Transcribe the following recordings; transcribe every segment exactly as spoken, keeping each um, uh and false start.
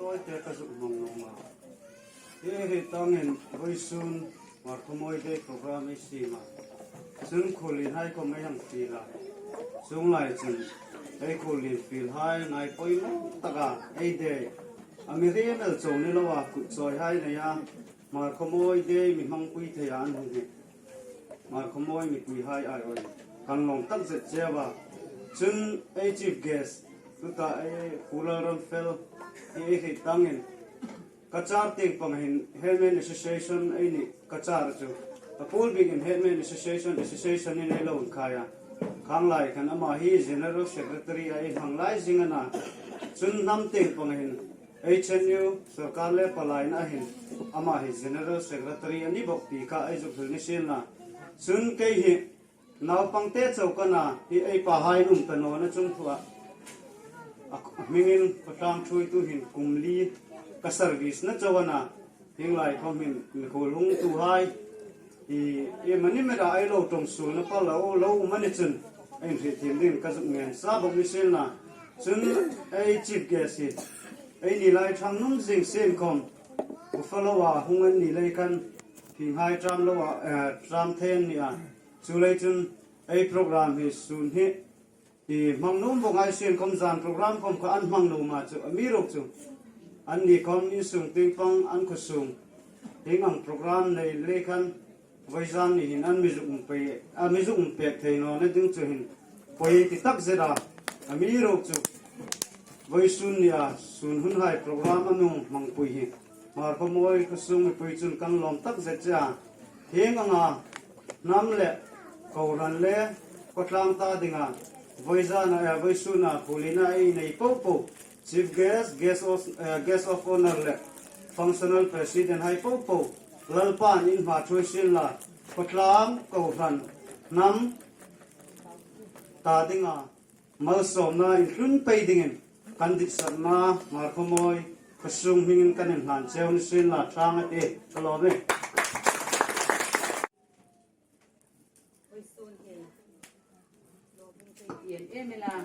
Tawite ka zuk hmang nuom a. Hi hi tangin vawisun Hmarkhawmawi Day program ei siem a. Chun khuolien hai khawm ei hang fiel a. Chuong lai chun ei khuolien fiel hai ngai poimaw taka ei day a mi hriet el chau ni loa kut chawi hai nei a. Hmarkhawmawi Day mi hmangpui thei an hung hi. Hmarkhawmawi mipui hai ai awi. Kan lawm tak zet cheu a. Chun ei chief guest, tuta ei Pu Lalramfel hi ei hriet tangin ka char tieng pang hin Headman Association ei ni ka char chu. A pawl biekin Headman Association, association in ei lo inkhai a. Khang lai khan ama hi General Secretary a ei hmang lai zing a na. Chun hnam tieng pang hin H N U sawrkar le palaina hin ama hi General Secretary a ni bawk ti kha ei zuk hril ni sien la. Chun kei hi naupangte chau ka na, hi ei pa hai num ta nawna chungthua a hmingin khawtlang thuoitu hin kum li ka service na chau a na. Hieng lai khawm hin mikhuol hungtu hai hi, hi mani mera ei lo ṭawng suolna pal lo, lo um a ni chun, ei hriet thiem ding ka zuk ngen sa bawk ni sien la. Chun ei chief guest hi ei ni lai ṭhang nuom zing sien khawm, Buffalo-a hung an ni lei khan, Hminghai ṭam loa, eh, ṭam thei an ni a. Chuleiin chun ei program hi sun hi, hi hmang nuom bawk ngai sien khawm zan program khawm kha an hmang nuom a chu, amiruokchu anni khawm insung tieng pang an khawsung hieng ang program nei lei khan vawizan ni hin an mi zuk um pei, a mi zuk um pek thei nawna ding chu hin pawi ti tak zet a. Amiruokchu vawisun nia sun hun hai program a mi hmangpui hi Hmarkhawmawi khawsung mipui chun kan lawm tak zet che a. Hieng anga hnam le kohran le khawtlang ta dinga vawizana, eh, vawisuna khuolliena ei nei po po, chief guest, guest of, eh, guest of honour le functional president hai po po Lalpan in hma thuoi sien la, khawtlang, kohran, hnam ta dinga malsawmna intlun pei dingin kan ditsakna Hmarkhawmawi khawsung hmingin kan inhlan cheu ni sien la, ṭhang a tih. Ka lawm e. Vawisun hi lawmum ka ti em em a.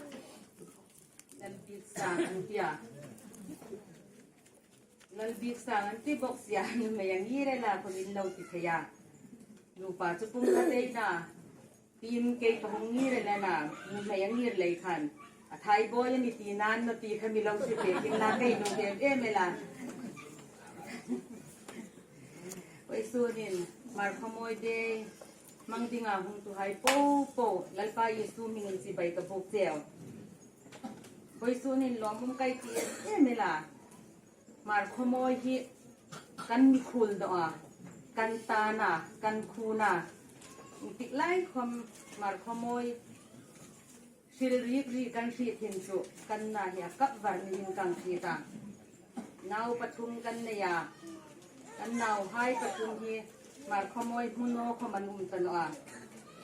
Lalbiksang an ti a. Lalbiksang an ti bawk si a, nuhmei a ngir el a, khawmin lo ti thei a. Nupa chu pung ka tei na. Tiin kei ka hung ngir el a na, nuhmei a ngir lei khan. A thai bawi a ni ti nan naw ti kha mi lo ti pek in la, kei nuom em em a. Vawisun hin Hmarkhawmawi Day hmang dinga hungtuhai po po, Lalpa Isu hmingin chibai ka buk cheu. Vawisun hin lawmum ka ti em em a. Hmarkhawmawi hi kan mikhuol daw a, kan tan a, kan khun a. Ieng tik lai khawm Hmarkhawmawi hril rik rik kan hriet hin chu kan na hi a kap var niin kan hriet a. Nau pathum kan nei a, kan nauhai pathum hi Hmarkhawmawi hmu naw khawm an um ta naw a.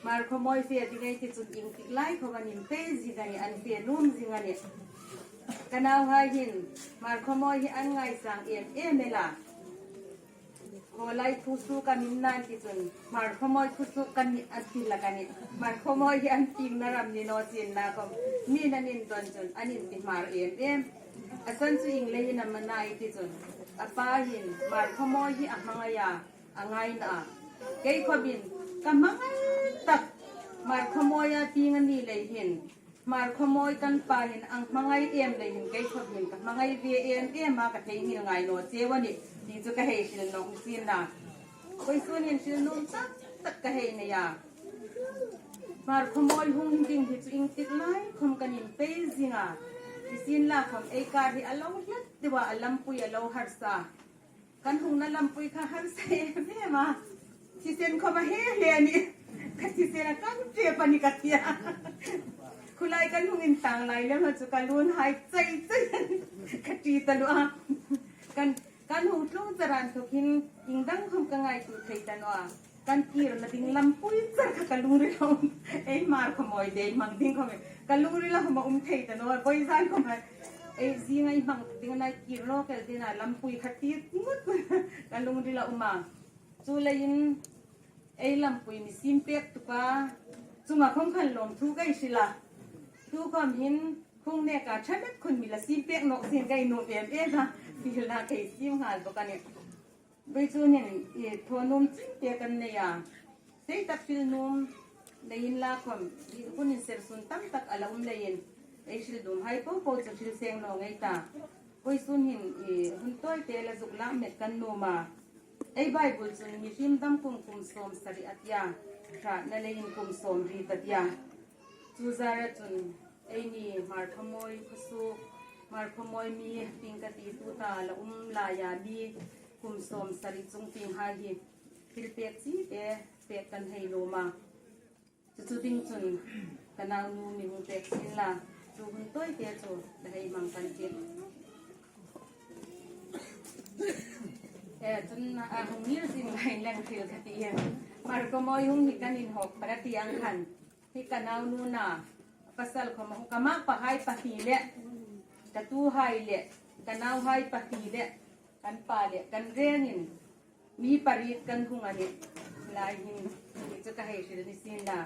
Hmarkhawmawi fe ding ei ti chun ieng tik lai khawm an inpei zing a nih, an fe nuom zing a nih. Ka nauhai hin Hmarkhawmawi hi an ngaisang em em el a. Khawlai thusuok ka min nan ti chun Hmarkhawmawi thusuok ka nih an ti hlak a nih. Hmarkhawmawi hi an piengna ram ni naw chin na khawm, mi'n an indawn chun an inti Hmar em em. A san chu ieng leiin am a na ei ti chun, a pa hin Hmarkhawmawi hi a hmangai a, a ngaina a. Kei khawmin ka hmangai tak, Hmarkhawmawia pieng a ni lei hin, Hmarkhawmawi kan pa hin a hmangai em lei hin kei khawmin ka hmangai ve em em a, ka theinghil ngai naw cheu a nih ti chu ka hei hril nawk ni sien la. Vawisun hin hril nuom tak tak ka hei nei a. Hmarkhawmawi hung ding hi chu ieng tik lai khawm kan inpei zing a. Ti sien la khawm ei kar hi a lo hlat deu a, a lampui a lo harsa. Kan hungna lampui kha harsa em em a. Thisen khawm a he hle a nih. Ka thisen a kan fe pa ni ka tia. Khulai kan hung intang lai lem chu ka lunghai chai chai ka ti ta lu a. Kan, kan hung tlung char a inthawk hin ieng dang khawm ka ngaituo thei ta naw a. Kan kirna ding lampui char kha ka lungrila um. Ei Hmarkhawmawi Day hmang ding khawm ka lungrila um a um thei ta naw a. Vawizan khawm a ei zinga ei hmang ding a na kir lawk el ding a lampui kha ti ngut ka lungrila um a. Chuleiin ei lampui mi siem pek tuka chunga khawm khan lawmthu ka hril a. Tu khawm hin Khung neka ṭha met khun mi la siem pek nawk sien ka nuom em em a. Fielna ka siem nghal bawk a nih. Vawisun hin i thaw nuom chin te kan nei a. Sei tak hril nuom nei inla khom, i hun inser sun tam tak a la um leiin, ei hril nuomhai popo chu hril seng naw ngei ta. Vawisun hin i hun tawite la zuk lak met kan nuom a. Ei Bible chun mihriem dam kum kum sawmsari a ti a, hratna leiin kum sawmriet a ti a. Chu zara chun eini Hmarkhawmawi khawsuk, Hmarkhawmawi mi ting ka ti tuta la um laia mi kum sawmsari chungtienghai hi thil pek chite pek kan hei nuom a. Chu chu ding chun ka naunu mi hung pek sien la, chu hun tawite chu la hei hmang kan tih. E, chun a hung ngir zing lai leng thil ka ti em. Hmarkhawmawi hung hi kan inhawk pha a ti ang khan. Hi ka naunu a, pasal khom a hung, ka ma pahai pahni le, ka tuhai le, ka nauhai pahni le, kan pa le, kan rengin mi pariet kan hung a nih. Lai hin, hi chu ka hei hril ni sien la.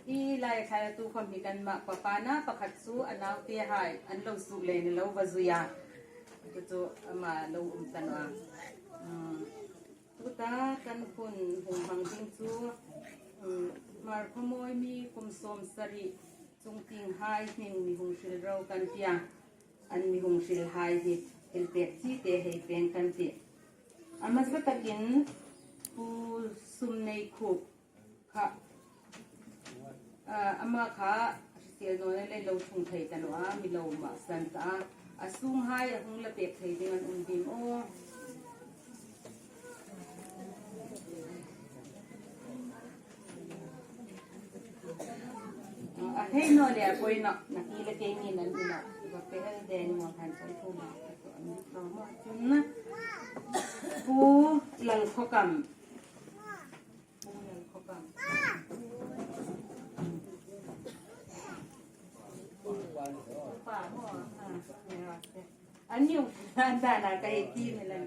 I lai khai tu khom hi kan ma pa pana pakhat chu a nautehai, an lo suk leiin a lo va zui a. Chu chu ama lo um ta naw a. Hmm. Tuta kan hun hung hmang ding chu, um, Hmarkhawmawi mi kum sawmsari chungtienghai hming mi hung hril ro kan ti a, an mi hung hrilhai hi thil pek chite hei pek kan tih. A hmasa takin Pu Sumneikhup kha, a, ama kha hrisel nawna le lo ṭhung thei ta naw a, mi lo mahsan ta a. A sunghai a hung la pek thei ding an um dim aw. A thei naw le a poi naw, na ti le kei ni nan ni naw. Ba pe el den mo han choi pu ma. Pu Lalkhawkam. An ni dan dan a ka hei ti mi lan.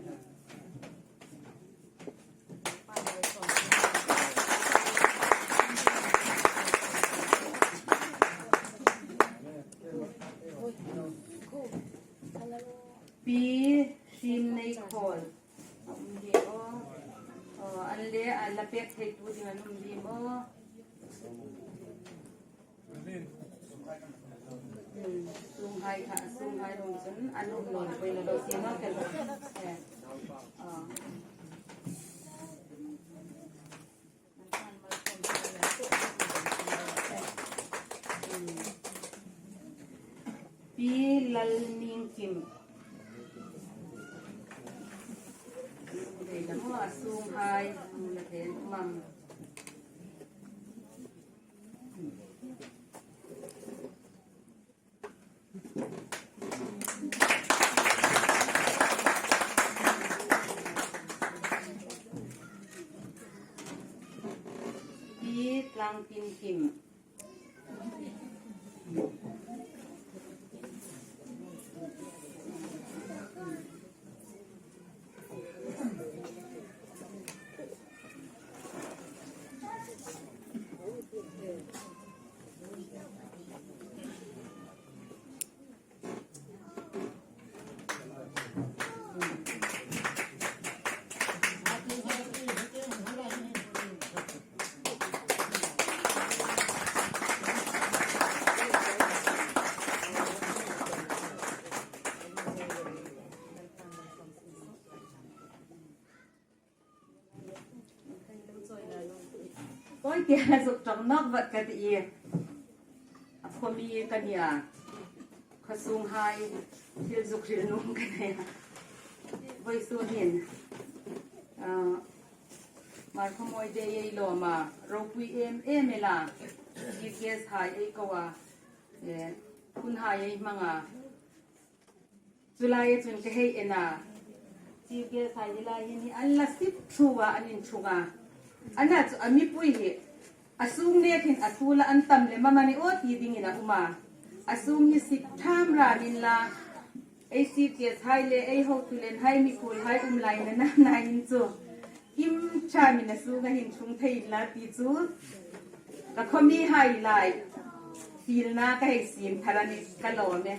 Pi Hrimneikhawl. A um dim aw. Aw, an le, a la pek thei tu ding an um dim aw. Hmm, sunghai kha, sunghai rum chun an um naw poi naw lo si naw kel. Eh. Aw. Pi Lalningkim. Dei la maw a sunghai, a la thei um am. Pi Tlangtinkim. Koi tia zuk ṭawng nawk vat ka ti ie. A khawmi ka nia. Khaw sunghai thil zuk hril nuom ka nia. Vawisun hin, ah, Hmarkhawmawi Day ei lawm a, ropui em em el a. Chief guest hai ei ko a. Eh, hunhai ei hmang a. Chu laia chun ka hei en a. Chief guest hai hi lai hin hi an la sip thu a, an inṭhung a. Ana chu a mipui hi a sung nek hin a tul a an tam lem am a ni aw ti dingin a um a. A sung hi sip tham ram inla, ei chief guest hai le ei hotu len hai, mikhuol hai um lai na na na in chu kim thamin a sunga hin ṭhung thei inla ti chu ka khawmi hai lai. Fielna ka hei siem thar a nih, ka lawm e.